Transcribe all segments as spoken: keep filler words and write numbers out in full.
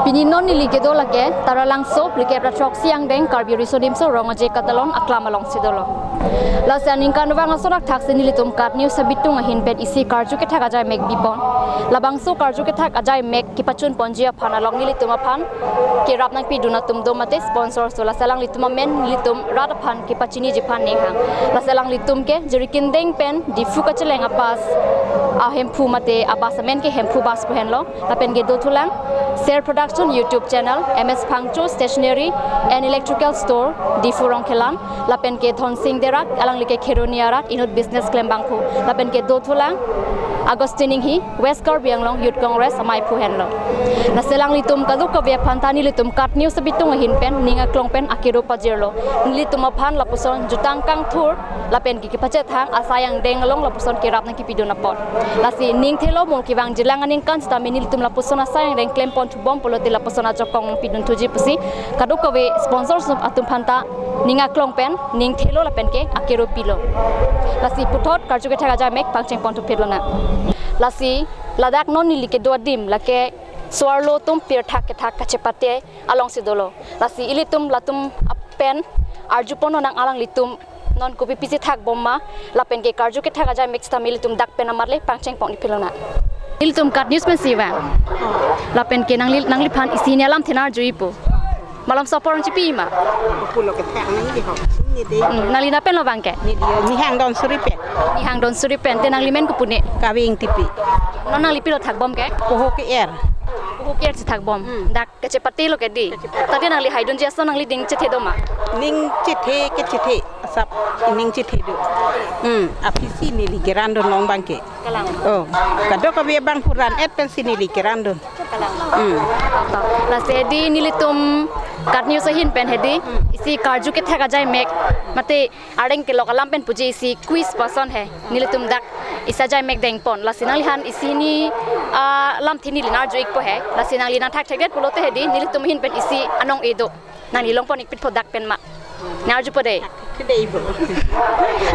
Pini non neli kedo lake Taralangso, Phlikep ra throksi angdeng, Karbi Riso Nimso Rong Aje Katalon aklam alongsi dolo. Lasi aningkanvang ason athak si nelitum KAT News abitung ahin pen isi karju kethak ajaimek bipon. Labangso karju kethak ajaimek kepachun ponji aphan along nelitum aphan kerap nangpidun atum do mate sponsor so, lasi alanglitum amen nelitum rat aphan kepachiniji aphan ninghang. Lasi alanglitum ke Jirikindeng pen Diphu kacheleng a-bus, a Hemphu mate a-bus amen ke Hemphu bus pu henlo. Lapen ke dothulang Ser Production YouTube channel, M S Phangcho Stationery and Electrical Store, Diphu Rongkhelan. Lapen ke Dhonsing Terak, alangli ke Kheroni arat, inut business klembangphu. Lapen ke dothulang Augustine Inghi, West Karbi Anglong Youth Congress amaiphu henlo. Lasi alanglitum kadokave aphan ta nelitum KAT News abitung ahin pen ning aklong pen akero pajirlo. Nelitum aphan lapuson jutang kangthur lapen ke kepachethang asai angdeng along lapuson kerap nangkepidun apot. Lasi ning thelo mo kevang jilang aningkan sitame nelitum lapuson asai angdeng klempon thubom pulote lapuson ajakong nangpidun thuji pusi kadokave sponsor atum aphan ta ning aklong pen ning thelo lapen ke akero pilo. Lasi puthot karju kethak ajaimek pangcheng pon thuphitlonang. Lasi ladak non neli kedo adim lake so-arlo atum pirthak kethak kachepate alongsi dolo. Lasi ilitum latum pen arjupon nang alanglitum non kopi pisi thakbom ma, lapen ke karju kethak ajaimek sitame ilitum dak pen amat le pangcheng pon phitlonang. Ilitum KAT News pensi vang. Lapen ke nangli, nangliphan isi hini alamthe nang arjuipo. Malomso apor nangchipi ma? Pulo kethak nangji ho. Sini de. Hmm, nangli napen lo bang ke? Ni dia, Nihang Donsuri pen. Nihang Donsuri pen, te nangli men kopune? Kavi Ingtipi. Non nangli pilo thakbom ke? Poho ke-er. Poho ke-er si thakbom. Hmm. Dak kachepate lo ke di. Kachepate. Tadi nangli haidunji ason nangli ning chethe do ma? Ning chethe kechethe, asap ning chethe do. Hmm, aphisi neli kerandun long bang ke. Kalang. Oh, kadokave bang puran et pensi neli kerandun. Kalang. Hmm. Lasi hedi nelitum KAT News ahin pen hedi isi karju kethak ajaimek mate areng kelok alam pen puji isi quiz pu ason he. Nelitum dak isi ajaimek dengpon. Lasi nangliphan isi hini, ah, lamthe neli nang arju ikpo he. Lasi nangli nangthakthekdet pulote hedi nelitum ahin pen isi anong-e do. Nangli longpon ikpitpo dak pen ma. Nang arjupo de. Kedei bo.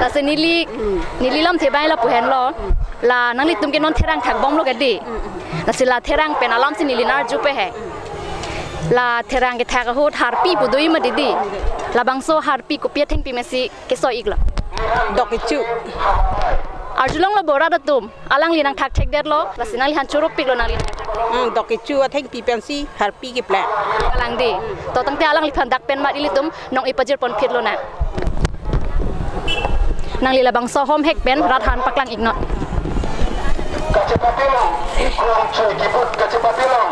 Lasi neli, neli lamthe bang lapu henlo. La nanglitum ke non therang thakbomlo ke di. Lasi la therang pen alamsi neli nang arjupo he. La therang kethak ahut harpi pu doji ma di di. Labangso harpi kopi athengpi mesi keso iklo? Dok kecho. Arjulonglo bo rat atum. Alangli nangthakthekdetlo, lasi nangliphan choro piklo nangli. Hmm, dok kecho athengpi pensi harpi keplek. Kalang di. To tangte alangliphan dak pen mat ilitum nong-e pajir pon phitlonang. Nangli labangso homhek pen rat aphan paklang iknon. Kachepate long, ikrong chu kibut kachepate long.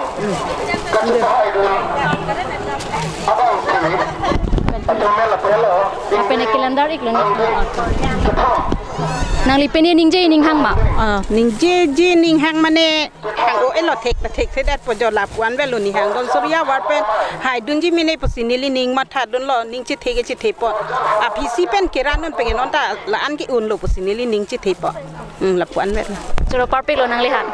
Kachepate haidun. Abang kami. Atum mela pelo. Lapen ke calendar iklo ni. Nangli pini ningje ninghang ma? Ah, ningjeje ninghang mane hang-o-elo thek thekthedet po jo lapu-an avelo, Nihang Donsuri avar pen haidunji mene pusi neli ning mathadunlo, ning chethe kechethe po. Aphisi pen kerandun pengen non ta la-an ke-unlo pusi neli ning chethe po. Hmm, lapu-an avelo. Choro parpiklo nangliphan.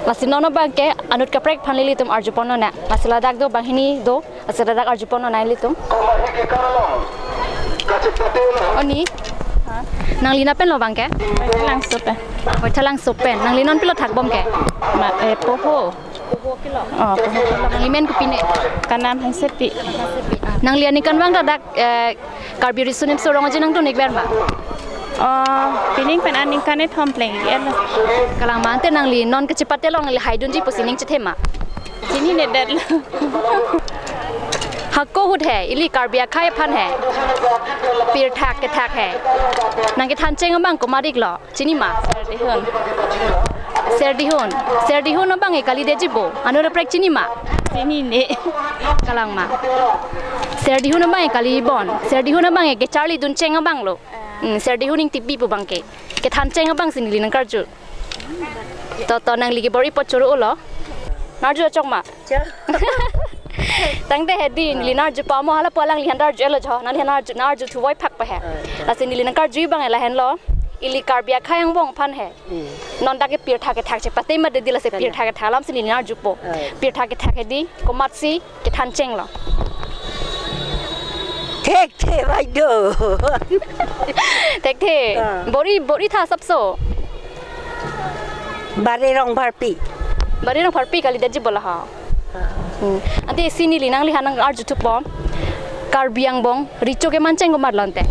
Lasi non abang ke anut kaprek aphan ilitum arjuponlonang. Lasi ladak do banghini do. Lasi ladak arjuponlonang ilitum. Oni. Nangli napen lo bang ke? Langso pen. Oi, Thalangso pen. Nangli non pilo thakbom ke? Ma, eh, poho. Oh, poho. Nangli men kopine? Kanam Hangsepi. Nangli aningkanvang ladak, eh, Karbi Riso Nimso Rong Aje nangdun ikver ma? Oh, pining pen aningkan kethom pleng iklo. Kalang ma, ante nangli non kachepate long nangli haidunji pusi ning chethe ma? Chinine detlo. Hako ahut he, ili Karbi akhei aphan he. Pirthak kethak he. Nangkethan cheng abang komat iklo? Chini ma? Serdihun. Serdihun. Serdihun abang ke kalideji bo? Anut kaprek chini ma? Chinine. Kalang ma. Serdihun abang ke kalibon. Serdihun abang ke kecharlidun cheng abanglo. Hmm, Serdihun Ingtipi pu abang ke. Kethan cheng abangsi neli nangkarju. To, to, nangli kebor-i apot choro-olo. Nang arju chok ma? Chok. Tangte hedi, neli nang arju pamo, hala pu alangliphan ta arju-elo jo. Nangliphan nang arju, nang arju thuvoi phak pa he. Ah, chok. Lasi neli nangkarju abang lahenlo. Ili Karbi akhei angbong aphan he. Hmm. Non dak ke pirthak kethak chepate ma dedi, lasi, kalang, pirthak kethak alamsi neli nang arjupo. Ah. Pirthak kethak hedi, komatsi kethan chenglo? Thekthe bai do. Thekthe. Ah. Bor-i, bor-i tha asapso. Bare Rongpharpi. Bari rong pharpi kalidetji bola ha. Hmm. Ante isi neli nanglihan nang-arjuthupo. Karbi angbong recho keman cheng komatlo ante?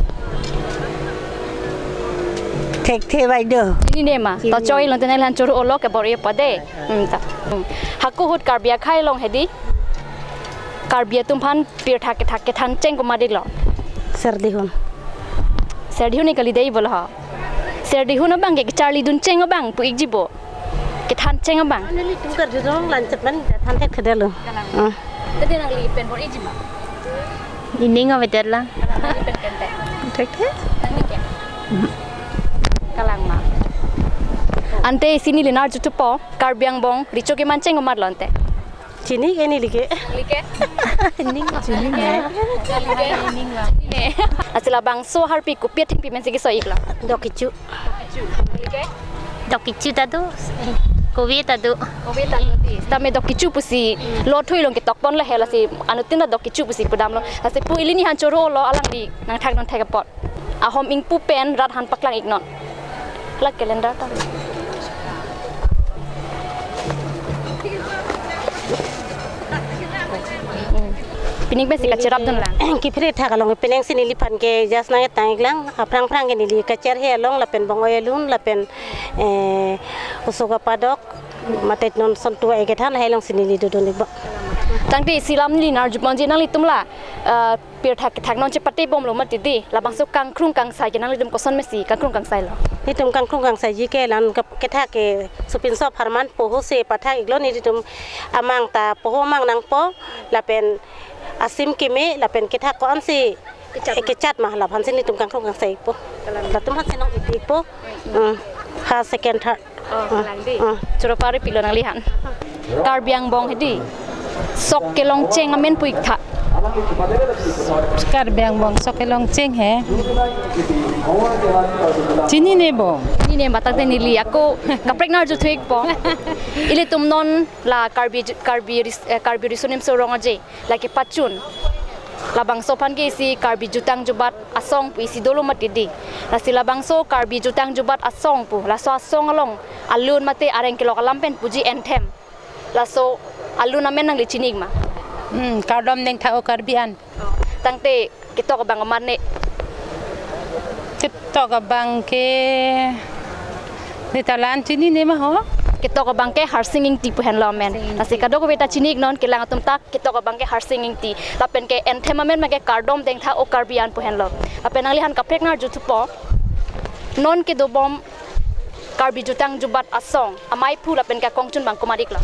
Thekthe bai do. Chinine ma. Chinine. To choi lo ante nanglihan choro-olo ke bor-ipo de. Hmm, ta. Hmm. Hako ahut Karbi akhei along hedi, Karbi atum aphan pirtha kethak kethan cheng komat iklo? Serdihun. Serdihun ni kalidetji bola ha. Serdihun abang ke kecharlidun cheng abang pu-ikji bo. Kethan cheng abang. Nelitum karjudon lang chetman than thekthedetlo. Kalang. Ah. Tadi nangli pen bor-iji ma? Ining avedet lang. Nangli pen kente. Thekthe. Nangli ke? Kalang ma. Ante isi neli nangarjuthupo, Karbi angbong recho keman cheng komatlo ante? Chini ke neli ke. Neli ke? Ining chinine. Neli ke? Chinine. Lasi labangso aharpi kopi athengpi pensi keso iklo? Dok kecho. Neli ke? Dok kecho ta do. Eh, kove ta do. Kove ta do di. Tame dok kecho pusi lo thui along ketokpon lo he, lasi anuttin ta dok kecho pusi pudamlo. Lasi pu ili nelihan choro-olo, alangli nangthakdun thek apot. Ahom ingpu pen rat aphan paklang iknon. La calendar ta. Hmm. Pining pensi kachirapdun lang. Kephere thak along penang si neliphan ke just nang-etang iklang. Aphrang phrang ke neli kacherhe along lapen bong-oi alun lapen, eh, osok apadok mate non sontu ai kethan lahai along si neli dodun ikbo. Tangte isi alam neli nangarjuponji, nanglitum la, eh, pirtha kethak non chepate bomlo mati di, labangso kangkrung kangsai ke nanglitum koson mesi kangkrung kangsailo? Nelitum kangkrung kangsaiji ke la-an ke kethak ke supinso apharman poho si pathak iklo, nelitum amang ta poho amang nangpo lapen asim keme lapen kethak ko-ansi kechat ma, kechat ma, laphan si nelitum kangkrung kangsai ikpo. Latum aphan si nong-ipi ikpo. Hmm. Ha second third. Oh, hmm, kalang di. Hmm. Choro pari pilo nanglihan. Karbi angbong hedi sok kelong cheng amen pu-iktha? Karbi angbong sok kelong cheng he. Chinine bo. Chinine ma, tangte neli ako kaprek nangarjuthu ikpo. Ilitum non la Karbi, Karbi ris-, eh, Karbi Riso Nimso Rong Aje lake pachun. Labangso aphan ke isi Karbi Jutang Jubat Asong pu isi dolo mati di. Lasi labangso Karbi Jutang Jubat Asong pu, laso asong along alun mate areng kelok alam pen puji anthem. Laso alun amen nangli chini ik ma? Hmm, Kardom Dengtha O Karbi An. Tangte ketok abang komatne? Ketok abang ke neta la-an chinine ma ho. Ketok abang ke Harsing Ingti pu henlo amen. Harsing Ingti. Lasi kadokave ta chini iknon, kelang atum ta ketok abang ke Harsing Ingti. Lapen ke anthem amen abang ke Kardom Dengtha O Karbi An pu henlo. Lapen nanglihan kaprek nangarjuthupo, non kedobom Karbi Jutang Jubat Asong amaiphu lapen ke akongchun abang komat iklo?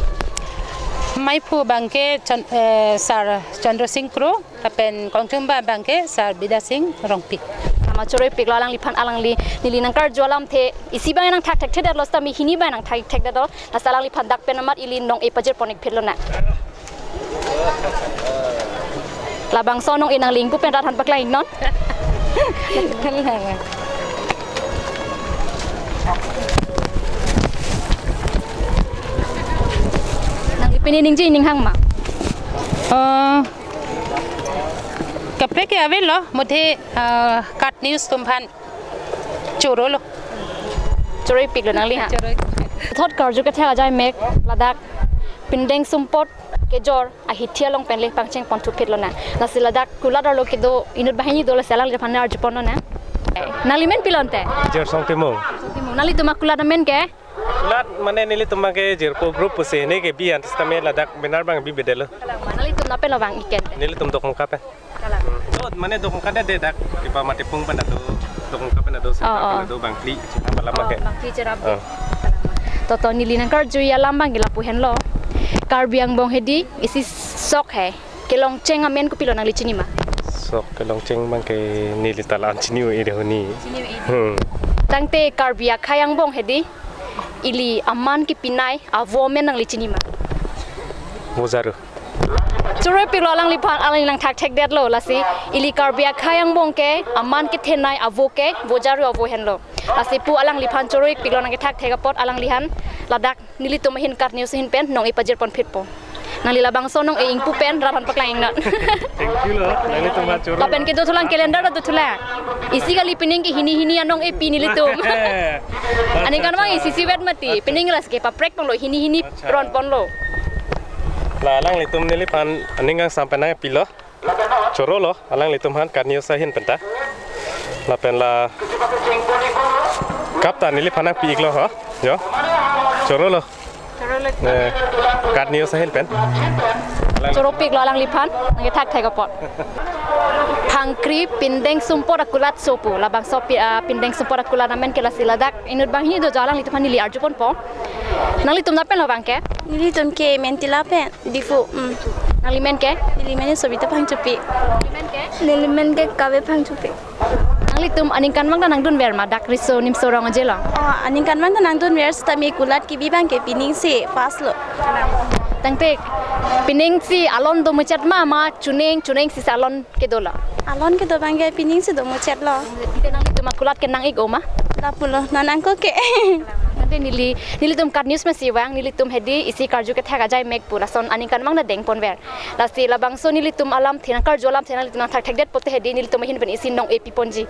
Amaiphu abang ke Chan-, eh, Sir Chandra Singh Kro, lapen kongchunbom abang ke Sir Bidya Singh Rongpi. Lama choro-ipiklo alangliphan, alangli neli nangkarju alamthe isi abang nangthak thekthedetlo, seta mi hini abang nangthak thekthedetlo. Lasi alangliphan dak pen amat ili nong-e pajirpon ikphit lonang. Labangso nong-e nangli ingpu pen rat aphan paklang iknon. Nangli pini ningje ining hang ma? Oh, kaprek ke avelo, mode, ah, KAT News atum aphan chorolo. Choro-ipiklo nanglihan. Choro-ipik. Thot karju kethak ajai mek ladak pindeng sumpot kejor ahithi along pen le pangcheng ponthuphit lonang. Lasi ladak kulat arlo kedo inut banghini do, lasi alangliphan arjupon lonang. Nangli men pilo ante? Jersong Timung. Nanglitum akulat amen ke? Kulat mane nelitum abang ke jirpo group pusi, ne ke bi an sitame ladak benar abang bibedetlo. Nanglitum nangpilo abang iken? Nelitum Dokmoka pen. Kalang. Oh, mane Dokmoka dak de dak, kipa Matipung pen ado, Dokmoka pen ado, oh, Sengkang pen, oh, ado, Bangphli, Cherap alam, oh, abang ke. Bangphli Cherap. Oh. Kalang. Toto neli nangkarju alam abang ke lapu henlo. Karbi angbong hedi isi sok he kelong cheng amen kopilo nangli chini ma? Sok kelong cheng abang ke neli ta la-an chini-o-e de honi. Chini-o-e. Hmm. Tangte Karbi akhei angbong hedi ili aman kepinei avo amen nangli chini ma? Vojaru. Choro-ipiklo alangliphan, alangli nangthak thekdetlo, lasi ili Karbi akhei angbong ke aman kethenei avo ke Vojaru avo henlo. Lasi pu alangliphan choro-ipiklo nangkethak thek apot, alanglihan ladak nelitum ahin KAT News ahin pen nong-e pajirponphitpo. Nangli labangso anong e ingpu pen rat aphan paklang ingnon. Thank you lo, nanglitum aphan choro. Lapen kedo thulang, calendar do thulang. Isi kali pining ke hini hini anong epi nelitum. Aningkanvang isi isivet mati. Acha. Pining lasi kepaprek ponlo, hini hini. Acha. Ron ponlo. La alanglitum neliphan aning kangsam pen nangpilo. Choro lo, alanglitum aphan KAT News ahin penta. Lapen la cup ta neliphan nangpi-iklo ho. Jo. Choro lo. Choro lo. Ne, KAT News ahin pen. Alang- Choropiklo alangliphan, nangkethakthek apot. Phangkri pindeng sumpot akulat sopu, labangso pi-, ah, pindeng sumpot akulat amen ke lasi ladak inut banghini do, jo alanglitum aphan neli arju ponpo. Nanglitum nat pen lo abang ke? Nelitum ke Mentila pen. Diphu, mm. Nangli men ke? Neli men Sobita Phangchopi. Neli men ke Kave Phangchopi. Nanglitum aningkanvang ta nangdunver ma dak Riso Nimso Rong Aje along? Oh, aningkanvang ta nangdunver, seta me kulat kebi abang ke pining si first lo. Tangte pining si alon do muchot ma, ma chuning, chuning si alon kedo lo? Alon kedo abang ke pining si do muchot lo. Te nanglitum akulat ke nang-ik-o ma? Lapulo, non angko ke. Tangte neli, nelitum KAT News masi vang, nelitum hedi isi karju kethak ajai mek pu lason aningkanvang ta dengponver. Lasi labangso nelitum alamthe nangkarju alamthe nanglitum nangthakthekdet pote hedi nelitum ahin pen isi anong epi ponji.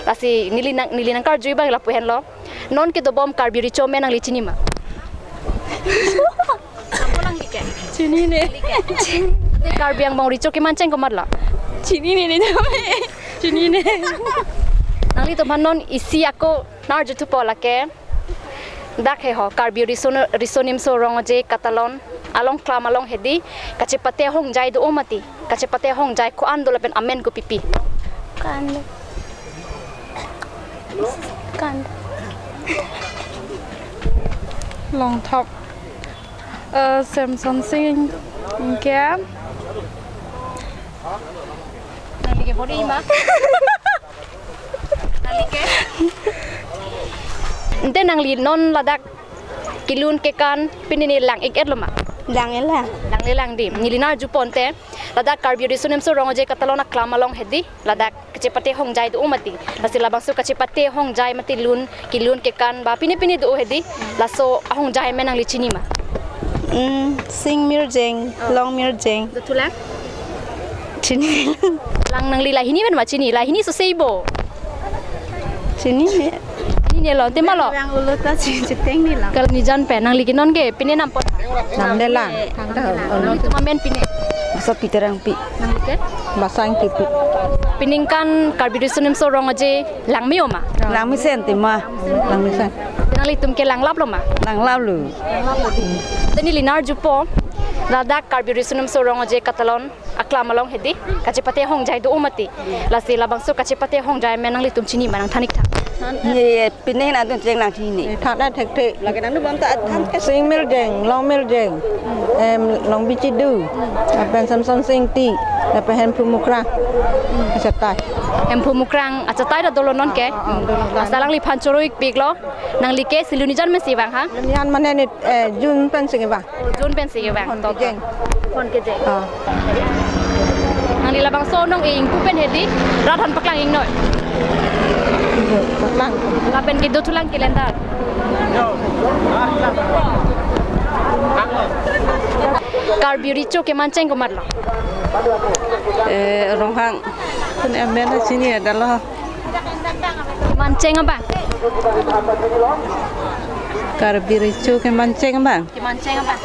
Lasi neli nang, neli nangkarju abang lapu henlo. Non kedobom Karbi Recho amen nangli chini ma? Apo nangli ke? Chinine. Te Karbi angbong Recho kemancheng komatlo? Chinine ne. Chinine. Nanglitum aphan non isi ako nang-arjuthupo lake. Dak he ho, Karbi Riso, Riso Nimso Rong Aje Katalon along klam along hedi kachepate ahongjai do-o mati? Kachepate ahongjai ko-an do lapen amen kopipi? Kan. Kan. Longthok. Eh, Semson Sing Ingke. Nangli ke bodi ma? Nangli ke? Ante nangli non ladak kelun kekan pini ne lang-ik-et lo ma? Lang-e lang. Lang-e lang di. Neli nang-arjupo ante, ladak Karbi Riso Nimso Rong Aje Katalon aklam along hedi ladak kachepate ahongjai do-o mati? Lasi labangso kachepate ahongjai mati lun, kelun kekan ba pini pini do-o hedi, laso ahongjai amen nangli chini ma? Hmm, Sing Mirjeng, oh. Long Mirjeng. Do thulang? Chini. Lang nangli lahini pen ma chini, lahini so seibo. Chinine. Chinine lo, te malo? Yang ulo ta chi-, chiteng ne lang. Kal nijan pen, nangli ke non ke, pine nam pon? Namdelang. Nangtum amen pine? Basa Peter Angpi. Nangli ke? Basa Angpi. Pining kan Karbi Riso Nimso Rong Aje langme-o ma? Langmesen ti ma. Langmesen. Nanglitum ke langlaplo ma? Langlaplo. Te neli nang-arjupo, ladak Karbi Riso Nimso Rong Aje Katalon aklam along hedi kachepate ahongjai do-o mati? Lasi labangso kachepate ahongjai amen nanglitum chini ma, nangthan-ik tha? Ye, ye, pine nangtum cheng nang chini. Eh, than-et thekthe. Lake nangdobom ta than ke. Sing Mirjeng, Long Mirjeng, em, Long Bichidu, lapen Semson Sing Ingti, lapen Hemphu Mukrang. Achatai. Hemphu Mukrang achatai ta dolo non ke? Ah, ah, ah, dolo. Lasi alangliphan choro-ikpiklo. Nangli ke si lun nijan mesi vang ha? Lun nijan mane ne, eh, June pensi kevang. June pensi kevang. Hon to, to. Kejeng. Hon kejeng. Ah. Nangli labangso anong e ingpu pen hedi rat aphan paklang ingnoi? Paklang. Lapen kedo thulang calendar? Karbi Recho kemancheng komatlo? Eh, Ronghang. Pun amen chini ada lo. Mancheng abang? Karbi Recho kemancheng abang? Kemancheng abang?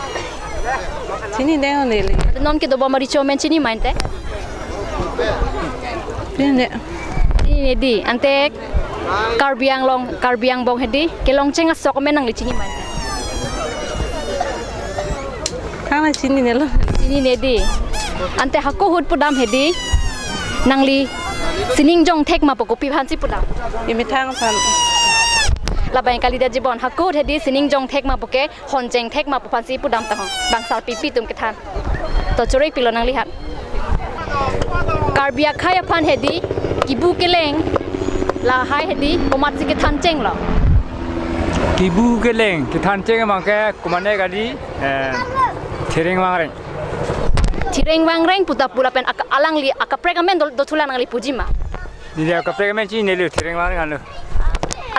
Chinine neli. Non kedobom Recho amen chini ma ante? Chinine. Chinine di. Ante Karbi Anglong, Karbi angbong hedi kelongcheng asok amen nangli chini ma ante? Kang na chininelo. Chinine di. Ante hako ahut pudam hedi nangli sining jongthek ma pu kopi aphansi pudam? Imethang aphan. Labang kali da jibon, hako ahut hedi sining jongthek ma pu ke honjeng thek ma pu aphansi pudam ta ho? Bang sarpipi atum kethan. To choro-ikpiklo nangliphan. Karbi akhei aphan hedi kibu keleng lahai hedi komatsi kethanchenglo? Kibu keleng kethancheng abang ke komane kali, eh, Thireng Wangreng. Thireng Wangreng pu ta pu lapen ak-, alangli akaprek amen do, do thulang, nangli puji ma? Neli akaprek amen chininelo, Thireng Wangreng anlo.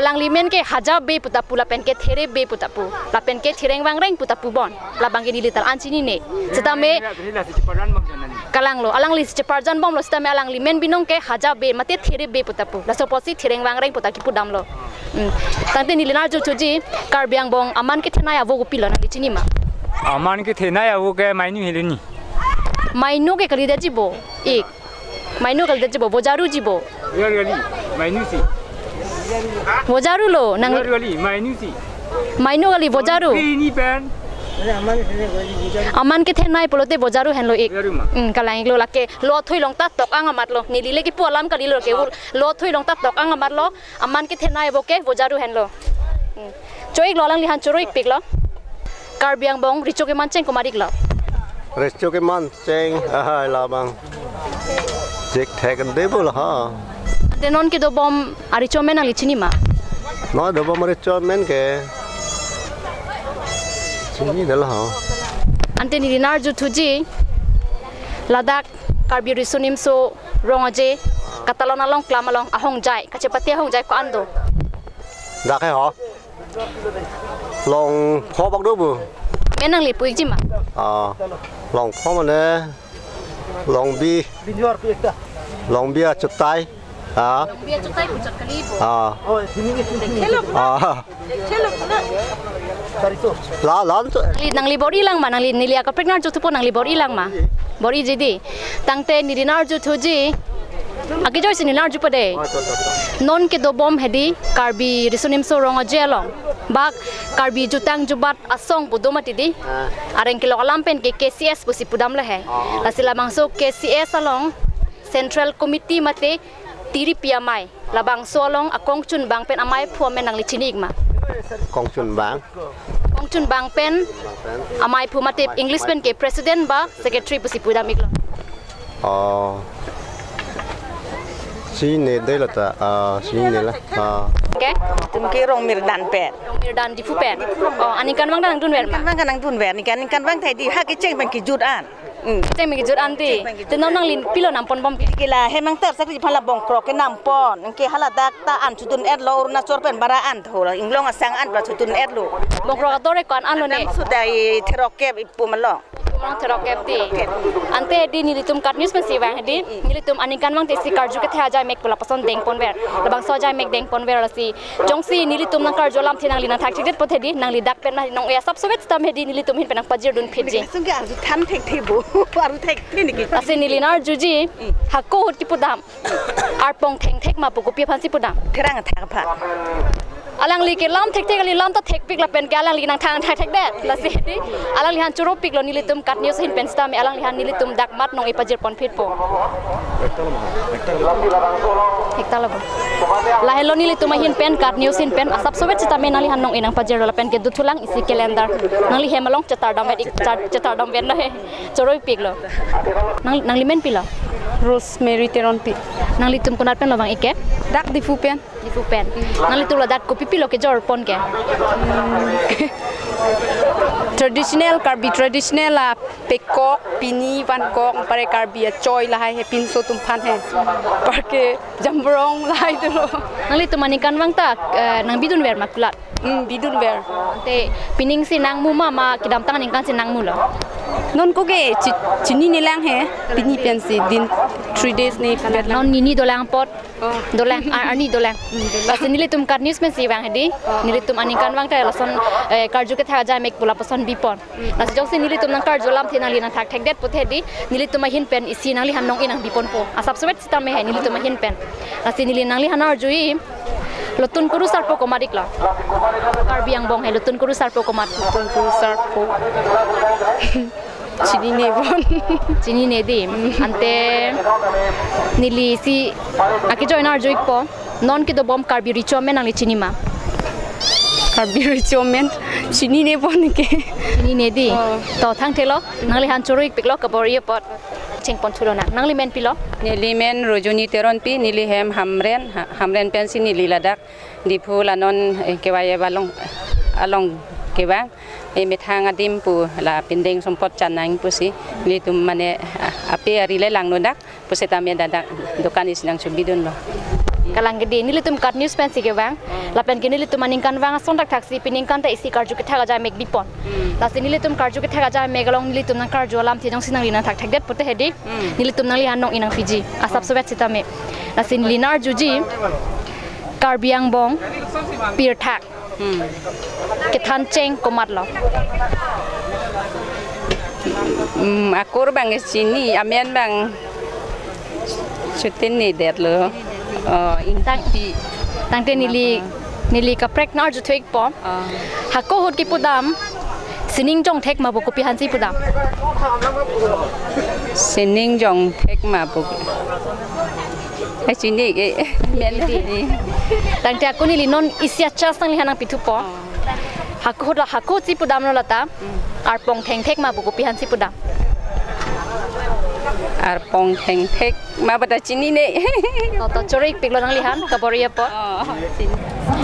Alangli men ke Haja Bey puta pu lapen ke There Bey puta pu. Lapen ke Thireng Vangreng puta pu bon. Labang ke neli ta la-an chinine. Sitame Neli la si cheparjan bom jan nani. Kalang lo, alangli si cheparjan bomlo sitame alangli men binong ke Haja Bey mate There Bey puta pu. Laso apotsi Thireng Vangreng puta kipu damlo. Hmm. Tangte neli nangarju thuji, Karbi angbong aman kethenei avo kopilo nangli chini ma? Aman kethenei avo ke mainu helo ni. Mainu ke kalidetji bo. Ik. Mainu kalidetji bo, vojaruji bo. Vojaru kali, mainu si. Vojaru lo, nang Vojaru kali, mainu si. Mainu kali, vojaru. Ini pen. Aman kethenei pulote vojaru henlo ik. Vojaru ma. Hmm, kalang iklo lake. Lo thui long ta tok-ang amat lo. Neli le kipu alam kalilo ke. Lo thui long ta tok-ang amat lo. Aman kethenei avo ke vojaru henlo. Hmm. Cho iklo, alangliphan choro ikpiklo. Karbi angbong recho keman cheng komat iklo? Recho keman cheng, ahai labang. Chekthek an debo la ha. Ante non kedobom arecho amen nangli chini ma? Non dobom arecho amen ke chinine la ha. Ante neli nangarju thuji, ladak Karbi Riso Nimso Rong Aje katalon along, klam along ahongjai, kachepate ahongjai ko-an do? Dak he ho. Longpho bak do bu. Men nangli pu ikji ma? Ah, Longpho mane Longbi. Longbi achutai. Ah. Longbi achutai puchot kali bo. Ah. Hello. Ah. Hello. La lan to. Nangli, nangli bor-i lang ma, nangli, neli akaprek nangarju thupo, nangli bor-i lang ma? Bor-iji di. Tangte neli nangarju thuji. Akejoi si neli nangarju pade. Oh, to, to, to. Non kedobom hedi Karbi Riso Nimso Rong Aje along. Bak Karbi Jutang Jubat Asong pu do mati di. Ah. Areng kelok alam pen ke K C S pusi pudam le he. Oh. Lasi labangso K C S along Central Committee mate tiripi amei. Labangso along akongchun bang pen ameiphu amen nangli chini ik ma? Kongchun bang. Kongchun bang pen ameiphu mate English pen ke president ba secretary pusi pudam iklo. Oh. Chinine dei la ta, ah, chinine la. Ah. Okay. Tum ke Rongmirdan pen. Rongmirdan Diphu pen. Oh, aningkanvang ta nangdunver ma? Aningkanvang ta nangdunver, aningkan, aningkanvang ta hedi ha kecheng pen kejut an. Hmm. Kecheng pen kejut an di. Kecheng pen kejut an. Te non nangli pilo nampon bom ke? Ke la hem angtar sakri phan la Bongkrok ke nampon. Ke hala dak ta an chodun-etlo, Arunachal pen bara an tho la, inglong asang an pura chodun-etlo. Bongkrok ator ko-an an lo ne? Adam suda i therok kep ipu malo. Bongkrok therok kep di. Therok kep. Ante di nelitum KAT News pensi vang di. Hmm. Nelitum aningkanvang te isi karju kethe ajai mek pu lapuson dengponver. Labangso ajai mek dengponver lasi. Jongsi nelitum nangkarju alamthe nangli nangthakthekdet pute di, nangli dak pen nang-e asapsovet sitame di nelitum ahin pen nangpajirdunphitji. Sungke arju than thekthe bo, arju thekthe niki. Lasi neli nangarjuji, hmm, hako ahut kipudam. Arpong thengthek ma pu kopi aphansi pudam? Therang athak aphan. Alangli ke lam thekthe kali, lam ta thekpik lapen ke alangli nangthang thekthekdet. Lasi di, alangliphan choropiklo nelitum KAT News ahin pen sitame alangliphan nelitum dak mat nang-e pajirponphitpo. Ekta lo bo. Lahelo nelitum ahin pen, KAT News ahin pen, asapsovet sitame nangliphan nang-e nangpajirlo lapen ke dothulang isi calendar. Nangli hem along chetardam vet ik, chetar-, chetardam vet lo he. Choroipiklo. Nang, nangli men pilo? Rosemary Teronpi. Nanglitum konat pen lo vang ik ke? Dak Diphu pen. Diphu pen. Nanglitum ladak kopi pilo kejorpon ke? Hmm. Traditional, Karbi traditional la pekok, pini, vankok, pare Karbi achoi lahai he pinso atum aphan he. Parke jamborong lahai dolo. Nanglitum aningkanvang ta, eh, nangbidunver ma kulat? Hmm, bidunver. Ante pining si nangmu ma, ma kedamtang aningkan si nangmulo? Non ko ke chi-, chinine lang he, pini pensi din three days ne vet lang. Non nini dolang apot. Oh. Dolang, ar-, arni dolang. Hmm, dolang. Lasi nelitum KAT News pensi vang hedi. Oh. Nelitum aningkanvang ta lason, eh, karju kethe ajai mek pu lapuson bipon. Hmm. Lasi jongsi nelitum nangkarju alamthe nangli nangthakthekdet pute di, nelitum ahin pen isi nangliphan nang-e nangbiponpo. Asapsovet sitame he nelitum ahin pen. Lasi neli nangliphan nangarjuji, lotun kurusarpo komat iklo? Karbi angbong he lotun kurusarpo komat? Lotun kurusarpo. Chinine bon. Chinine di. Ante neli si akejoi nangarju ikpo. Non kedobom Karbi recho amen nangli chini ma? Karbi recho amen chinine bon ke. Chinine di. Oh. To thangthelo. Nangliphan choro ikpiklo kabor-i apot. Chengpon thulo nang. Nangli men pilo? Neli men Rojoni Teronpi, neli hem Hamren, ha-, Hamren pensi neli ladak Diphu la non, eh, kevang along, along kevang, eh, methang adim pu la pindeng sompot chanang pusi, nelitum mane, ah, ape ari le langno dak, pusitame dak dak dokan isi nangchobidunlo. Kalang ke dei, nelitum KAT News pensi kevang. Hmm. Lapen ke nelitum aningkanvang ason thakthaksi pini ningkan ta isi karju kethak ajai mek bipon. Hmm. Lasi nelitum karju kethak ajai mek along nelitum nangkarju alamthe jongsi nangli nangthakthekdet pote hedi. Hmm. Nelitum nangliphan nong-e nangpiji. Asapso vet sitame. Lasi neli nang-arjuji Karbi angbong pirthak. Hmm. Kethan cheng komatlo? Hmm, akur abang chini, amen abang chutini detlo. Oh, Tang-, ingti. Tangte neli, neli kaprek nang-arju thuikpo. Oh. Hako ahut kipudam, sining jongthek ma pu kopi aphansi pudam? Sining jongthek ma pu. Eh, chini ke, men. Tangte ako neli non isi achas nangliphan nangpithupo. Oh. Hako ahut la, hako ahutsi pudamlo lata. Hmm. Arpong thengthek ma pu kopi aphansi pudam? Arpong thengthek ma pu ta chinine. To, to, choro-ikpiklo nangliphan, kabor-i apot. Oh, chini.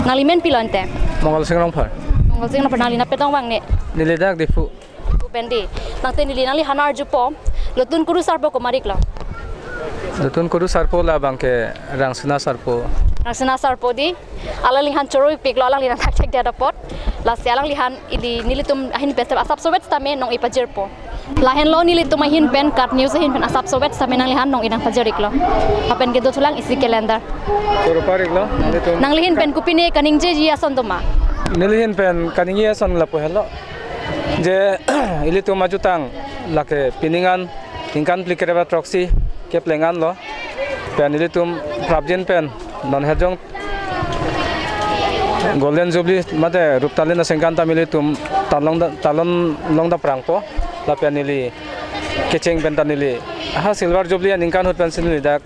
Nangli men pilo ante? Mongol Sing Rongphar. Mongol Sing Rongphar, nangli nangpetong vangne? Neli dak Diphu. Diphu pen dei. Tangte neli nangliphan nang-arjupo, Lotun Kuru Sarpo komat-iklo? Lotun Kuru Sarpo labang ke Rangsina Sarpo. Rangsina Sarpo dei. Alangliphan choro-ikpiklo, alangli nangthakthekdet apot. Lasi alangliphan ili nelitum ahin pen asapso vet sitame nong-e pajirpo. Lahenlo nelitum ahin pen, KAT News ahin pen asapso vet sitame nangliphan nong-e nangpajir-iklo. Lapen ke dothulang isi calendar. Choro-par-iklo, nelitum. Nangli ahin pen kopine kaningjeji ason doma? Neli ahin pen kaningje ason lapu helo. Je, ilitum ajutang lake pini ningkan, ningkan phlikre ba throksi kepleng anlo. Pen ilitum prapjin pen non hejong Golden Jubilee mate Ruptalin asengkan ta ilitum talong da, talon long daprangpo. Lapen neli kecheng pen ta neli ha Silver Jubilee aningkan ahut pensi neli dak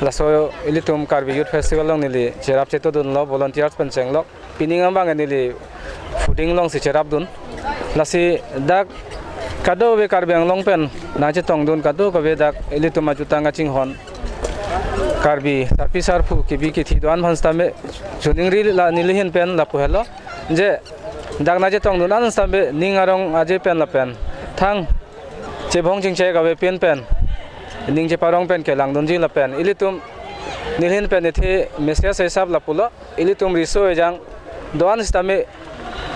laso ilitum Karbi Youth Festival along neli cherap chetodunlo, volunteers pen chenglok. Pini ningkan abang neli fooding alongsi cherapdun. Lasi dak kadokave Karbi Anglong pen nangchetongdun kadokave dak ilitum ajutang kachinghon Karbi sarpi sarpo kebi kethe do-an aphan sitame choningri, la neli ahin pen lapu helo. Je dak nangchetongdun an sitame ning arong aje pen lapen thang chebhong chingchek ave pin pen ning cheparong pen kelangdunji lapen ilitum neli ahin pen ethe message hisap lapulo. Ilitum riso ejang do-an sitame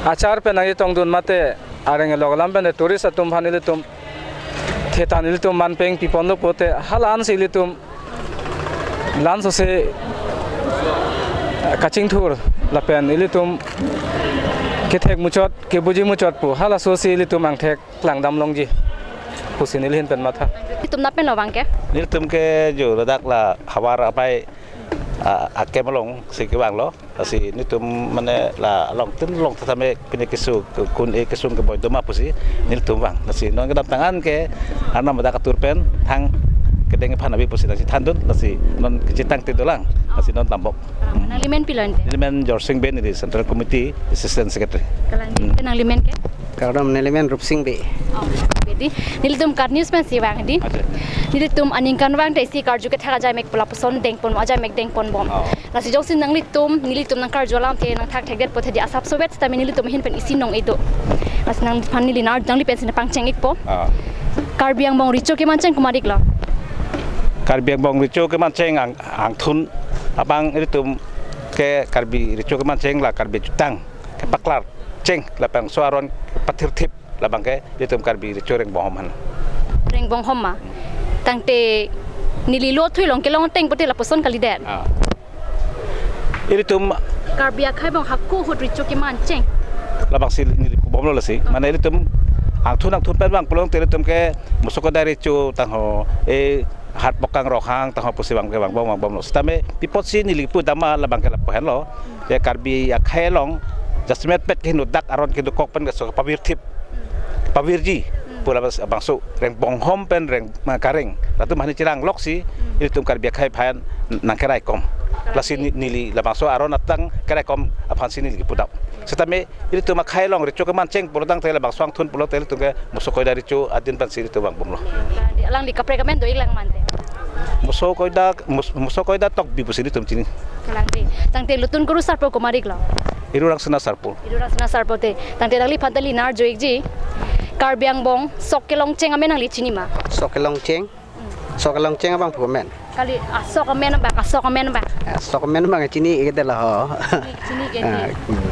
achar pen nangchetongdun mate areng elok alam pen tourist atum aphan ilitum thethan ilitum manpeng piponlo pote hala-ansi ilitum lansose kachingthur lapen ilitum kethek muchot kebuji muchot pu halasosi ilitum angthek klangdam longji pusi neli ahin pen matha. Itum nangpen lo abang ke? Nelitum ke jo ladak la Havar Amei, ah, akem alongsi kevanglo. Lasi nelitum mane la along tin long tame pine keso kun-e kesung keboi doma pusi nelitum vang. Lasi non kedamtang an ke Arnam adak atur pen thang kedeng aphan ave pusi nangchethandun. Lasi non kechetang tin dolang. Lasi non tambok. Nangli men pilo ante? Neli men Jorsing Bey, neli Central Committee Assistant Secretary. Kalang dei, hmm. Nangli men ke? Kardom, neli men Rupsing Bey. Oh, Rupsing Bey dei. Nelitum KAT News pensi vang dei. Acha. Nelitum aningkanvang ta isi karju kethak ajai mek pu lapuson dengpon, ajai mek dengponbom. Oh. Lasi jongsi nanglitum, nelitum nangkarju alamthe nangthakthekdet pote dei asapso vet sitame nelitum ahin pen isi nong-e do. Lasi nangphan neli nang, nangli pensi nangpangcheng-ikpo. Ah. Karbi angbong recho kemancheng komat-iklo? Karbi angbong recho kemancheng ang, angthun abang ilitum ke Karbi recho kemancheng la Karbi ajutang kepaklar cheng labangso aron pathirthip labang ke ilitum Karbi recho rengbonghom aphan. Rengbonghom ma? Tangte neli lo thui along kelong ateng pote lapuson kalidet. Ah. Ilitum Karbi akhei angbong hako ahut recho kemancheng. Labangsi neli pubomlo lasi. Ah. Mane ilitum angthun angthun pen vang pulote ilitum ke Moso Koidar recho tangho, eh, Hat Bokang Rokhang tangho pusi vang ke vangbom vangbomlo. Sitame pi apotsi neli pudam ma labang ke lapu henlo. Ya Karbi akhei along jasemet pet kehingno dak aron kedokok pen keso pavirthip, pavirji. Hmm. Pu labangso rengbonghom pen reng, ma, kareng latum hani cherang loksi, hmm, ilitum Karbi akhei aphan nangkeraikom. Lasi ni, neli labangso aron atang keraikom aphansi neli pudam. Sitame ilitum akhei along recho kemancheng pulo tangte labangso angthun pulote ilitum ke Moso Koidar recho adin pensi ilitum vangbomlo. Alangli kaprek amen do-iklang mante? Moso Koidar, Mos-, Moso Koidar Tokbi pusi ilitum chini. Kalang dei. Tangte Lotun Kuru Sarpo komat-iklo? Iru Rangsina Sarpo. Iru Rangsina Sarpo te. Tangte nangliphan ta neli nang-arju-ikji. Karbi angbong sok kelongcheng amen nangli chini ma? Sok kelongcheng? Hmm. Sok kelongcheng abang pu amen. Kali, asok amen abang, asok amen abang. Asok amen abang chini-ik-edetlo ho. Chini, chini-ik-edetlo. Ah, hmm.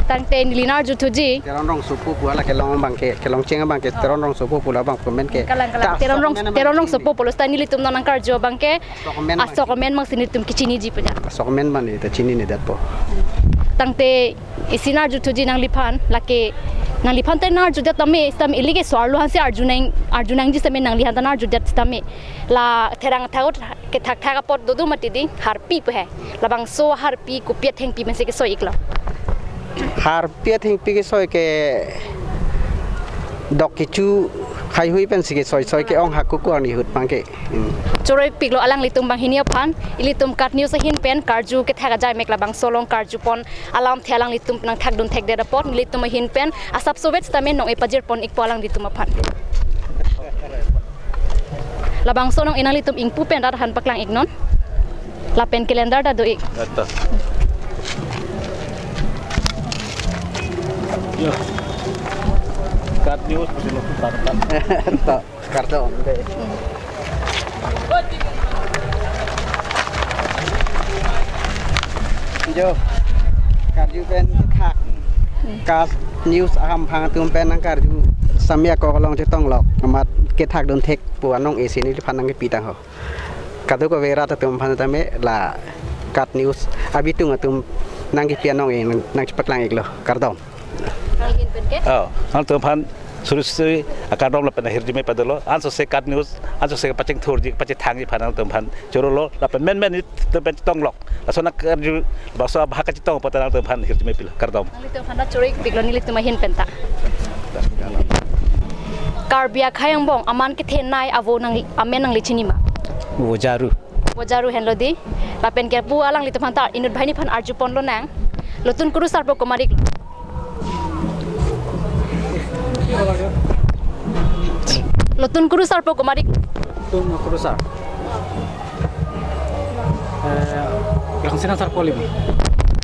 Tangte neli nangarjuthuji. Teron Rongsopo pu hala kelong abangke, kelongcheng abangke, oh, Teron Rongsopo pu labang pu amen ke. Kalang, kalang. Ta Teron asok Rong-, amen abang Teron chini. Rongsopo pulo seta nelitum non nangkarju abangke. Asok amen abang asok chini. Amen abang si nelitum kachiniji pu ja. Asok amen abang neli ta chinine detpo. Tangte isi nangarjuthuji nangliphan, lake nangliphan ta nangarjudet tame, sitame ili ke so-arlo aphansi arjunang, arjunangji sitame nangliphan ta nangarjudet sitame. La therang thakot kethakthak apot dodo mati di, harpi pu he. Labangso harpi kopi athengpi pensi kesoi-iklo? Harpi athengpi kesoi ke dok kecho haihui pensi kesoi, soi ke-ong haku kuang ni ahut abangke. Hmm. Choro-ikpiklo alanglitum banghini aphan, ilitum KAT News ahin pen karju kethak ajai mek labangso along karjupon alamthe alanglitum nangthakdun thekdet apot, nelitum ahin pen asapsovet sitame nong-e pajirpon-ikpo alanglitum aphan. Labangso nong-e nanglitum ingpu pen rat aphan paklang-iknon. Lapen calendar ta do-ik. Ata. Yo. KAT News, pasi lo, tar, tar. Tar. Kardom. Jo, karju pen kethak. KAT News ahamphang atum pen nangkarju. Samya ko along chetonglok. Amat kethakdun thek pu anong-e si neliphan nangkepitang ho. Kadokave rat atum aphan tame la KAT News abitung atum nangkepi anong-e nang, nangchepaklang-iklo. Kardom. Nangli ahin pen ke? Oh, nangtum aphan suri suri akardom lapen ahirjume padolo. Ansose KAT News, ansose pachingthurji, pachethangji aphan nangtum aphan chorolo, lapen menmen nelitum pen chetonglok. Laso nangkarju, laso abahak kachetong apot nangtum aphan hirjume pilo. Kardom. Nanglitum aphan ta choro-ikpiklo nelitum ahin pen ta. Karbi akhei angbong aman kethenei avo nang, amen nangli chini ma? Vojaru. Vojaru henlo di. Lapen ke pu alanglitum aphan ta inut banghini aphan arjupon lonang. Lotun kurusarpo komat-iklo? Lotun kurusarpo komat-ik? Lotun kurusar. Eh, Rangsina sarpo lima.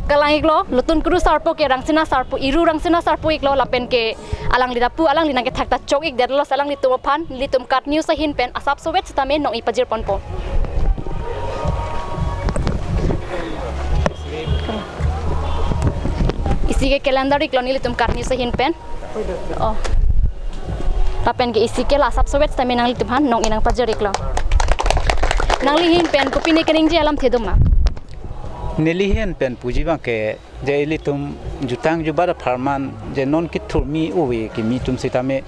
Kalang-iklo, Lotun kurusarpo ke Rangsina sarpo, Iru Rangsina sarpo-iklo, lapen ke alangli ta pu, alangli nangkethak ta chok-ikdetlo, alanglitum aphan, nelitum KAT News ahin pen asapsovet sitame nong-e pajirponpo. Isi ke calendar-iklo nelitum KAT News ahin pen. Oh. Lapen ke isi ke la asapsovet sitame nanglitum aphan nong-e nangpajir-iklo. Nangli ahin pen kopine kaningje alamthe do ma? Neli ahin pen puji abangke je ilitum jutang jubat apharman je non kethurmi ove kimi atum sitame,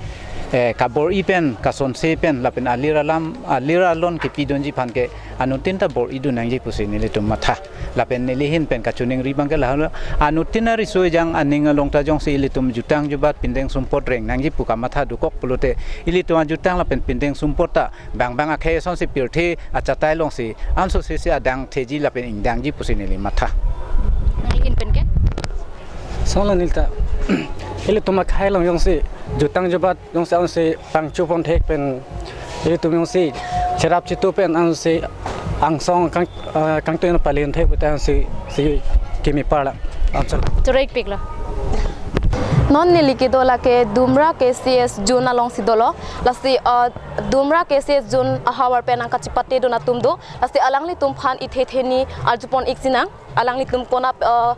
eh, kabor-i pen, kasonse pen, lapen alir alam, alir alon kepidunji aphan ke anuttin ta bor-idun nangji pusi nelitum matha. Lapen neli ahin pen kachiningri abangke lahelo, anuttin ariso ejang aning along ta jongsi ilitum jutang jubat pindeng sumpot reng nangji pu kamatha dokok pulote, ilitum ajutang lapen pindeng sumpot ta bang bang akhei asonsi pirthe achatai alongsi ansose si adang theji lapen ingdangji pusi neli matha. Nangli ahin pen ke? Solo neli ta. Ilitum akhei along jongsi jutang jubat jongsi ansi pangchupon thek pen ilitum jongsi cherap chitu pen ansi angsong kang, eh, kangtui palen thek puta ansi si kimi parla. Answer. Choro-ikpiklo. Non neli kedo lake Dumra K C S Zone alongsi dolo. Lasi, eh, Dumra K C S Zone ahavar pen nangkachipatedun atum do. Lasi alanglitum aphan ithe theni arjupon-ik sinang. Alanglitum konat, eh,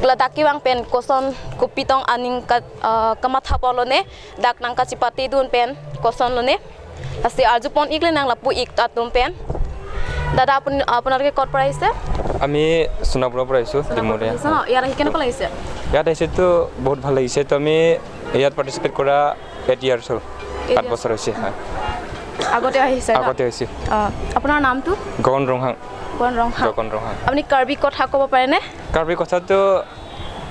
ladak kevang pen koson kopi tong aning ka, eh, kamathapon lone, dak nangkachipatedun pen koson lone. Lasi arjupon-ikle nang lapu-ik atum pen. দাদা, আপুনি, আপোনালোকে ক'ৰ পৰা আহিছে? আমি সোণাপুৰৰ পৰা আহিছোঁ, সোণাপুৰৰ পৰা ডিমলীয়া। আহিছে ন? ইয়াত আহি কেনেকুৱা লাগিছে? ইয়াত আহিছোঁতো বহুত ভাল লাগিছে। তো আমি ইয়াত পাৰ্টিচিপেট কৰা এইট ইয়াৰ্ছ হ'ল। এইট সাত ইয়াৰ্ছ। বছৰ হৈছে, হয়। আগতে আহিছে ন? আগতে আহিছোঁ। অ, আপোনাৰ নামটো? গগন ৰংহাং। গগন ৰংহাং। গগন ৰংহাং। আপুনি কাৰ্বি কথা ক'ব পাৰেনে? কাৰ্বি কথাটো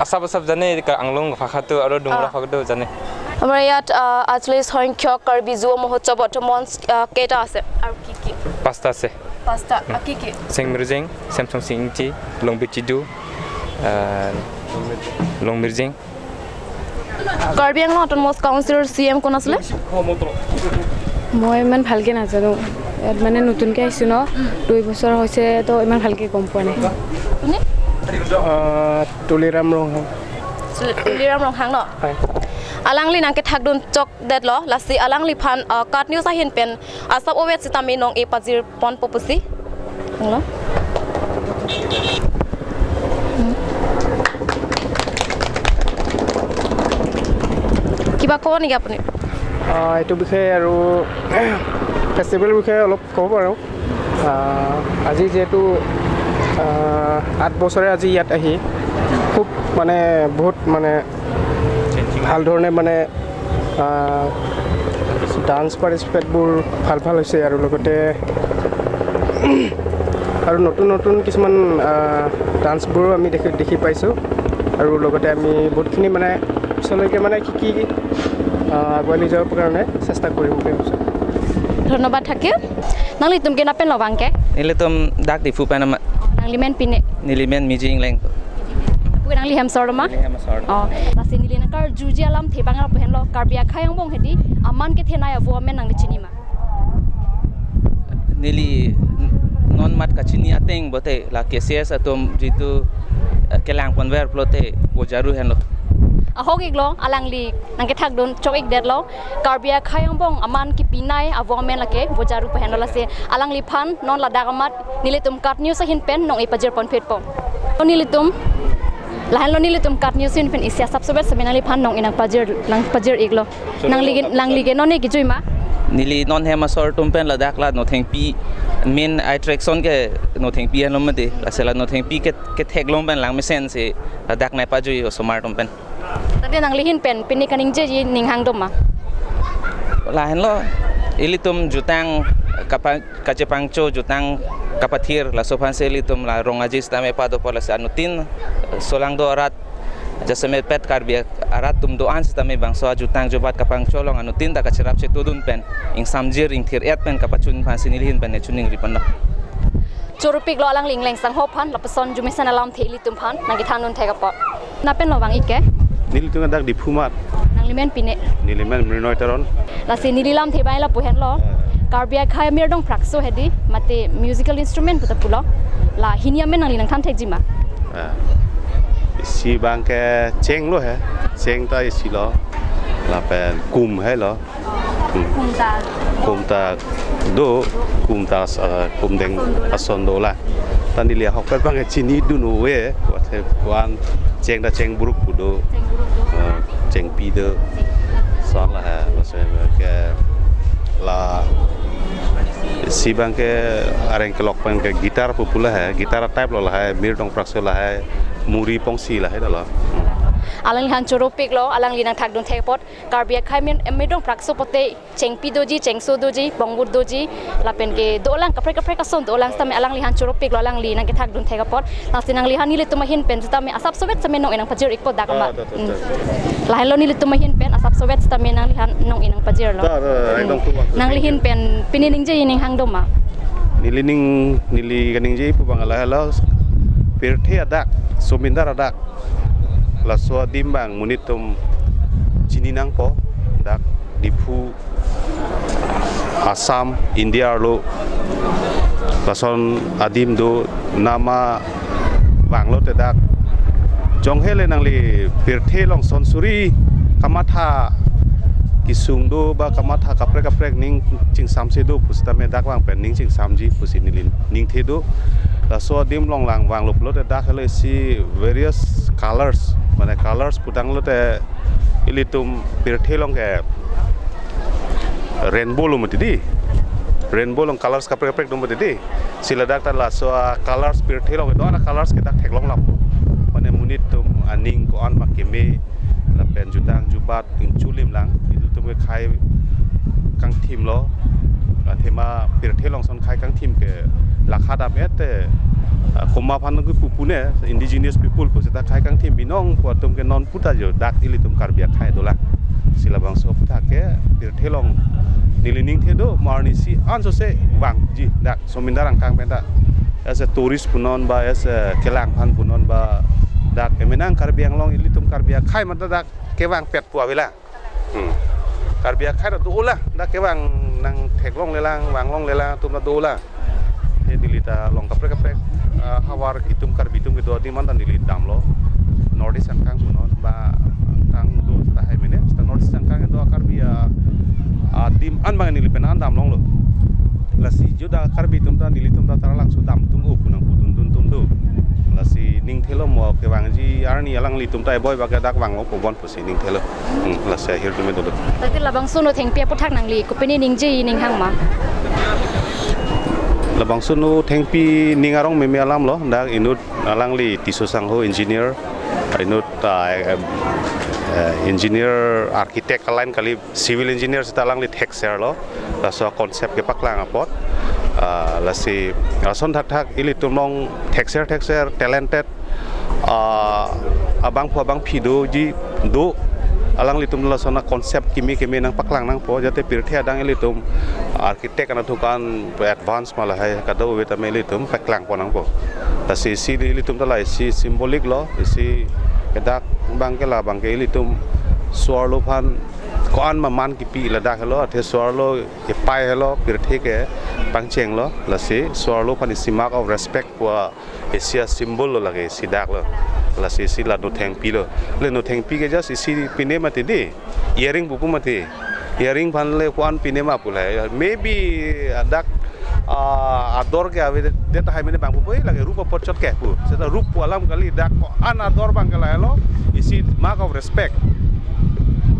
আছাপ আছাপ জানে, কা-, আংলং ভাষাটো আৰু ডুমৰা অ। ভাষাটো জানে। আমাৰ ইয়াত, আ, আঠচল্লিছ সংখ্যক কাৰ্বি যুৱ মহোৎসৱত মঞ্চ, আ, কেইটা আছে আৰু কি কি? পাঁচটা আছে। পাঁচটা। আ, কি কি? চেংমিৰ্জেং, চেমচং চিংচি, লংবিচিডু, আ, লংমিৰ্জেং। কাৰ্বি আংলং অট'নমাছ কাউন্সিলৰ চি ই এম কোন আছিলে? মই ইমান ভালকে নাজানো, ইয়াত মানে নতুনকে আহিছোঁ ন, দুই বছৰ হৈছে, তো ইমান ভালকে গম পোৱা নাই। আপুনি? আহ, তুলিৰাম ৰংহাং। তুলিৰাম ৰংহাং ন? হয়। Alangli nangkethakdun chokdetlo, lasi alangliphan, ah, KAT News ahin pen asap ovet sitame nong-e pajirponpo pusi. Hello? Hmm. কিবা ক'ব নেকি আপুনি? আহ, এইটো বিষয়ে আৰু ফেষ্টিভেলৰ বিষয়ে অলপ ক'ব পাৰোঁ। আহ, আজি যিহেতু, আহ, আঠ বছৰে আজি ইয়াত আহি খুব মানে বহুত মানে ভাল ধৰণে মানে, আহ, ডান্স পাৰ্টিচিপেটবোৰ ভাল ভাল হৈছে আৰু লগতে আৰু নতুন নতুন কিছুমান, আহ, ডান্সবোৰো আমি দেখি, দেখি পাইছোঁ আৰু লগতে আমি বহুতখিনি মানে পিছলৈকে মানে শিকি, আহ, আগুৱাই লৈ যাবৰ কাৰণে চেষ্টা কৰিম বুলি ভাবিছোঁ। ধন্যবাদ থাকিল। Nanglitum ke na pen lo bang ke? Nelitum dak Diphu pen amat. Nangli men pine? Neli men Miji Ingleng. Apot nangli hem sor ma? Neli hem sor. Oh, lasi neli nangkarjuji alamthe abang lapu henlo, Karbi akhei angbong hedi aman kethenei avo amen nangli chini ma? Neli non mat kachini ateng pulote la K C S atum jitu, eh, kelang ponver pulote Vojaru henlo. Ahok iklo, alangli nangkethakdun chok ikdetlo, Karbi akhei angbong aman kepinei avo amen lake Vojaru pu henlo, lasi alangliphan non ladak amat nelitum KAT News ahin pen nong-e pajir ponphitpo. Nelitum, lahenlo nelitum KAT News ahin pen isi asapsobet setame nangliphan nong-e nangpajir, nangpajir iklo. Nangli ke, nangli ke non-e kejui ma? Neli non hem asor atum pen ladak la Nothengpi, main attraction ke Nothengpi henlo mati. Lasi la Nothengpi ke, ketheklong pen langmesensi ladak nangpajui osomar atum pen. Tangte nangli ahin pen pine kaningjeji aning hang do ma? Lahenlo, ilitum jutang kapa-, kachepangcho, jutang kapathir, laso aphansi ilitum la rong aji setame pado apot, lasi anuttin solang do arat, jasemet pet Karbi arat atum do-an setame bangso ajutang jubat kapangcho along anuttin ta kacherap chetodun pen, ingsamjir ingthir-et pen kapachun aphansi neli ahin pen ne choningri ponlo. Choro piklo alangli Ingleng sangho aphan, lapuson arjumesen alamthe ilitum aphan nangkethandun thek apot. Na pen lo bang ik ke? Nelitum dak Diphu amat. Nangli men pine? Neli men Mrinoi Teron. Lasi neli lamthe abang lapu henlo, Karbi akhei amirdong prakso hedi mate musical instrument puta pulo, la hini amen nangli nangthan thekji ma? Ah. Isi abang ke cheng lo he. Cheng ta isi lo. Lapen kum helo. Hmm. Kum ta? Kum ta do, kum ta, eh, kum deng ason do la. Tan neli ahokpet abang chinidun ave, what have, wan cheng ta cheng bruk pu do. Cheng bruk do. Eh, chengpi do. Chengpi. Lason la ha, maksudnya ke la isi abang ke areng kelok pen ke guitar pu pu la ha, guitar type lo la ha, mirdong prakso la ha, muri pongsi la ha do lo. Hmm. Alangliphan choro piklo, alangli nangthakdun thek apot, Karbi akhei amir-, amirdong prakso pulote chengpi doji, chengso doji, bongbur doji, lapen ke dolang kaprek kaprek ason dolang setame alangliphan choro piklo, alangli nangkethakdun thek apot. Lasi nangliphan nelitum ahin pen setame asapsobet setame nong-e nangpajir ikpo dak amat. Ah, ta, ta, ta. Hmm. Lahenlo nelitum ahin pen asapsobet setame nangliphan nong-e nangpajirlo. Ta, ta, hmm, ekdom pu bang. Nangli ahin pen pine ningjeji aning hang do ma? Neli ning, neli kaningje pu abang lahelo, pirthe adak, somindar adak, laso adim abang monit atum chini nangpo, dak Diphu, Assam, India arlo lason adim do, nama vanglo te dak. Jonghe le nangli pirthe along son suri kamatha kesung do ba kamatha kaprek kaprek ning chingsamse do pu setame dak vang pen ning chingsamji pusi neli ningthe do. Laso adim along lang vanglo pulote dak helo isi various colors, mane colors putanglo te ilitum pirthe along ke rainbow lo mati di. Rainbow along colors kaprek kaprek do mati di. Si ladak ta laso a-colors pirthe along do-an a-colors ke dak theklong lapu. Mane monit atum aning ko-an ma keme lapen jutang jubat ingchulim lang. Ilitum ke khei kangthim lo. Athema pirthe along son khei kangthim ke lakha dam-et te, ah, komat aphan ke pupu ne, indigenous people pu seta khei kangthim binong pu atum ke non puta jo dak ilitum Karbi akhei dolang. Si labangso aputhak ke pirthe along neli ningthe do, mo arnisi anso se vangji dak somindar angkang pen ta. As a tourist punon ba, as a kelang aphan punon ba, dak kemenang Karbi Anglong ilitum Karbi akhei mata dak kevangpet pu avelang. Hmm. Karbi akhei ta dolang, dak kevang nangtheklonglelang, vanglonglelang atum ta dolang. He neli ta along kaprek kaprek, ah, havar itum Karbi atum kedo adim an ta neli damlo. North East angkang punon ba angkang do ta hai mene, ta North East angkang do Karbi, ah, adim an abang neli penang damlonglo. Lasi juda Karbi atum ta nelitum ta Taralangso damthu-o pu nangpudun duntum do. Lasi ning thelo mo kevangji arni alanglitum ta eboi bak ke dak vanglo pu bon pusi ning thelo. Hmm, lasi ahirjume dolo. Tangte labangso nothengpi aputhak nangli kopine ningje ning hang ma? Labangso nothengpi ning arong meme alam lo, dak inut alangli Tisso Sangho engineer, inut, ah, em, eh, engineer architect a-line kali, civil engineer seta alangli thekser lo, laso concept kepaklang apot, ah, lasi, ah, lason thakthak ilitum along thekser thekser talented, ah, abangphu abangphi doji do, alanglitum lason a-concept kimi kimi nangpaklang nangpo, jate pirthe adang ilitum architect anatthu ko-an advance ma lahai kadokave tame ilitum paklang pon nangpo. Lasi isi ilitum ta la isi symbolic lo, isi kedak abang ke labang ke ilitum so-arlo aphan ko-an ma man kipi ladak helo, athe so-arlo kepei helo, pirthe ke pangcheng lo, lasi so-arlo aphan isi mark of respect pu isi a-symbol lo lake isi dak lo. Lasi isi la nothengpi lo. Le nothengpi ke just isi pine mati di. Earring pupu mati. Earring aphan le ko-an pine ma pu le. Maybe dak, ah, ador ke avedet tahai mene bang pupu, eh, lake rup apotchot ke pu. Seta rup pu alam kali, dak ko-an ador abang ke lahelo. Isi mark of respect.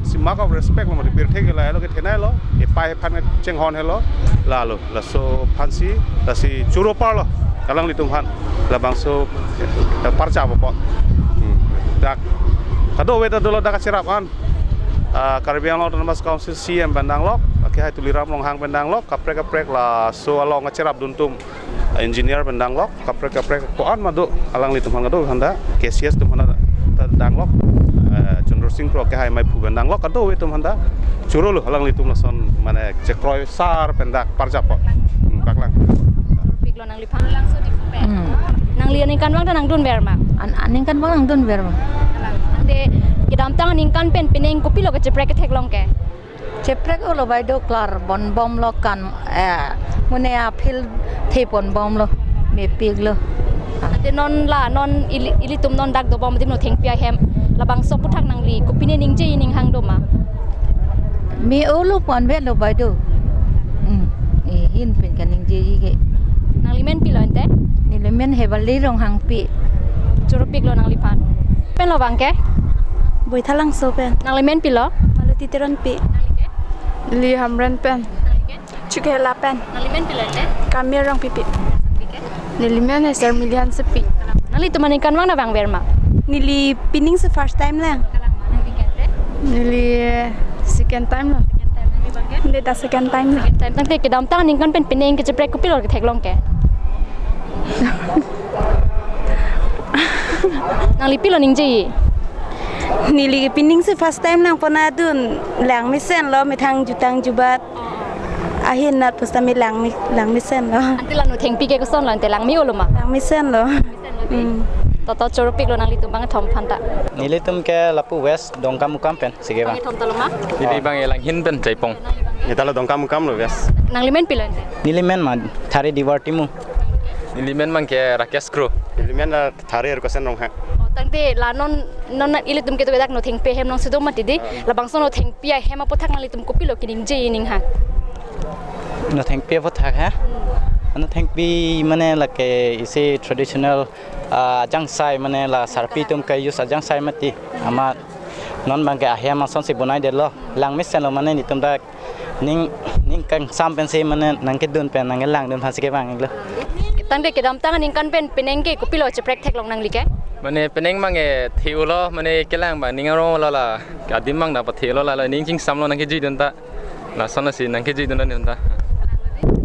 Isi mark of respect lo mati, pirthe ke lahelo, kethenei lo, kepei aphan chenghon helo. Lalo, laso aphansi, lasi choro parlo alanglitum aphan, labangso, eh, parcha apot. Hmm. Dak kadokave ta dolo dak kacherap an. Ah, Karbi Anglong Autonomous Council C E M pen danglok, akehai Tuliram Ronghang pen danglok, kaprek kaprek laso along kacherap duntum engineer pen danglok, kaprek kaprek ko-an ma do, alanglitum aphan kadokave aphan ta, K C S atum aphan ta danglok, eh, Chandra Sing Kro akehai maiphu pen danglok, kadokave atum aphan ta choro lo alanglitum lason mane chekroi sar pen dak parcha apot. Hmm, paklang. Piklo nangliphan. Hmm. Nangli aningkanvang ta nangdunver ma? An, aningkanvang nangdunver ma? Tangte kedamtang aningkan pen penang kopilo kacheprek ketheklong ke? Cheprek-o lo bai do, klar ponbomlo kan, eh, mune a-field the ponbomlo, mepiklo. Tangte non la, non ili, ilitum non dak dobom adim nothengpi ahem, labangso aputhak nangli kopine ningje ning hang do ma? Me-olo ponbomlo bai do. Hmm. Eh, ahin pen kaningjeji ke. Nanglimen pilo ante? Nelimen Hebaldi Ronghangpi. Choro piklo nangliphan. Penlo abang ke? Boithalangso pen. Nanglimen pilo? Maluti Teronpi. Nangli ke? Li Hamren pen. Nangli ke? Chukela pen. Nanglimen pilo ante? Kamir Rongpipi. Nangli ke? Nelimen Esther Milian Sepi. Nanglitum aningkanvang ta vangver ma? Neli pining si first time lang. Nangli ke ante? Neli second time lo. Neli ta second time lo. Second time. Tangte kedamtang aningkan pen penang kacheprek kopilo ketheklong ke? Nangli pilo ningjeji? Neli pining si first time nangpona dun, langmesenlo, methang jutang jubat. Ahin nat pusitame langme, langmesenlo. Ante la nothengpi ke kosonlo ante, langme-olo ma? Langmesenlo. Hmm. Toto choro piklo nanglitum bangkethom aphan ta. Nelitum ke lapu West Dongkamukam pen si kevang. Bangkethom ta lo ma? Neli bang Langhin pen Jaipong. Neta lo Dongkamukam lo West. Nanglimen pilo ante? Nelimen ma Thare Divar Timung. Nelimen bang ke Rakesh Kro. Nelimen, ah, Thare Rukosen Ronghang. Oh, tangte la non, non ilitum kedo dak nothengpi ahem alongsi do mati di. Ah. Labangso nothengpi ahem aputhak nanglitum kopilo keningje ning hang? Nothengpi aputhak ha? Hmm. Nothengpi mane lake isi traditional, ah, ajangsai mane la sarpi atum ke-use ajangsai mati. Amat non bang ke ahem asonsi bonaidetlo. Langmesenlo mane nelitum dak ning, ning kangsam pensi mane nangkedun pen nangkelangdun aphansi kevanglo. Tangte kedamtang aningkan pen penang ke kopilo cheprek theklong nangli ke? Mane penang bang ke the-olo, mane kelang bang ning arong lo la, adim bang ta pathe-olo la, la ning chingsamlo nangkejidun ta. Lason lasi nangkejidun ta ning ta.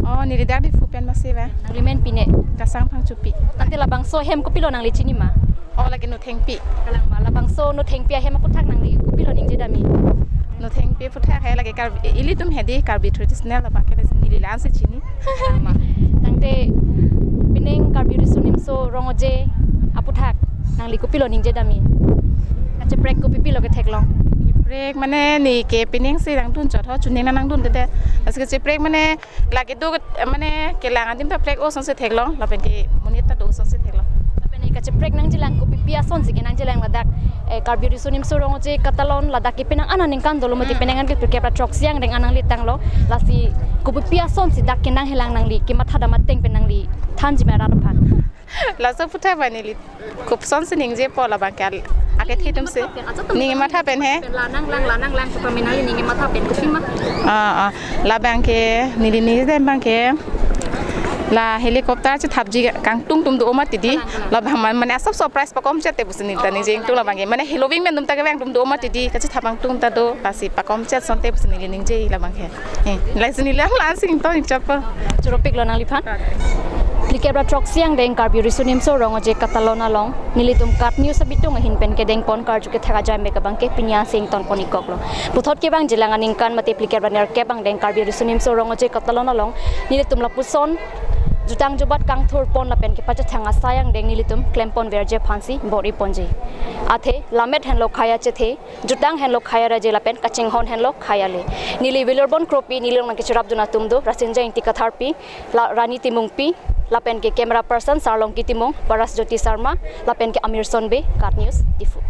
Oh, neli dak Diphu pen masi ba. Nanglimen pine? Kasang Phangchopi. Tangte labangso ahem kopilo nangli chini ma? Oh, lake nothengpi. Kalang ma, labangso nothengpi ahem aputhak nangli kopilo ningje dam-i? Nothengpi aputhak he lake Karbi, ilitum he di Karbi traditional labang ke neli la-ansi chini. Kalang ma. Tangte penang Karbi Riso Nimso Rong-oje aputhak nangli kopilo ningje dam-i? Kacheprek kopipilo ketheklong? Cheprek mane neke penang si nangdun chot ho, chuning nangdunde. Lasi kacheprek mane lake do, mane kelang adim ta prek-o asonsi theklong, lapen ke monit ta do asonsi theklong. Lapen ke kacheprek nangjilang, kopipi asonsi kenangjilang ladak, eh, Karbi Riso Nimso Rong Aje Katalon ladak ke penang an aningkan dolo mati, hmm, penang an ke phlikep ra throksi angdeng an nanglitanglo. Lasi kopipi asonsi dak kenanghelang nangli, kematha dam ateng pen nangli thanji ma rat aphan? Laso aphuthak abang neli kopusonsi ningjepo labang ke al-, akethe atumsi. Ning matha pen he. La nanglang, la nanglang, suka menali ning matha pen kopi ma? Ah, ah. Labang ke, neli ningje abang ke, la helicopter chethapji kangtung atum do mati di. Kalang, kalang. Labang man, mane asap surprise pakomchet te pusi neli ta, oh, ningje, kalang, ingtung labang ke. Mane heloving men atum ta kevang atum do mati di, kachethap angtung ta do, lasi pakomchet asonte pusi neli ningje labang ke. Eh, lasi neli lang lang si ingtong ingchokpo. Choropiklo nangliphan. Phlikep ra throksi angdeng Karbi Riso Nimso Rong Aje Katalon along nelitum KAT News abitung ahin pen kedengpon karju kethak ajai mek abang ke pini ansi ingtonpon-ikoklo. Puthot kevangjilang aningkan mate phlikep ra nerkep angdeng Karbi Riso Nimso Rong Aje Katalon along nelitum lapuson jutang jubat kangthurpon lapen kepachethang asai angdeng nelitum klemponverji aphansi bor-iponji. Athe lammet henlo khei achethe, jutang henlo khei araje lapen kachinghon henlo khei ale. Neli William Kropi, neli along nangkecherapdun atum do Rasinja Ingti Katharpi, la Rani Timungpi, lapen ke camera person Sarlongki Timung, Paras Jyoti Sarma, lapen ke Amirson Bey, KAT News, Diphu.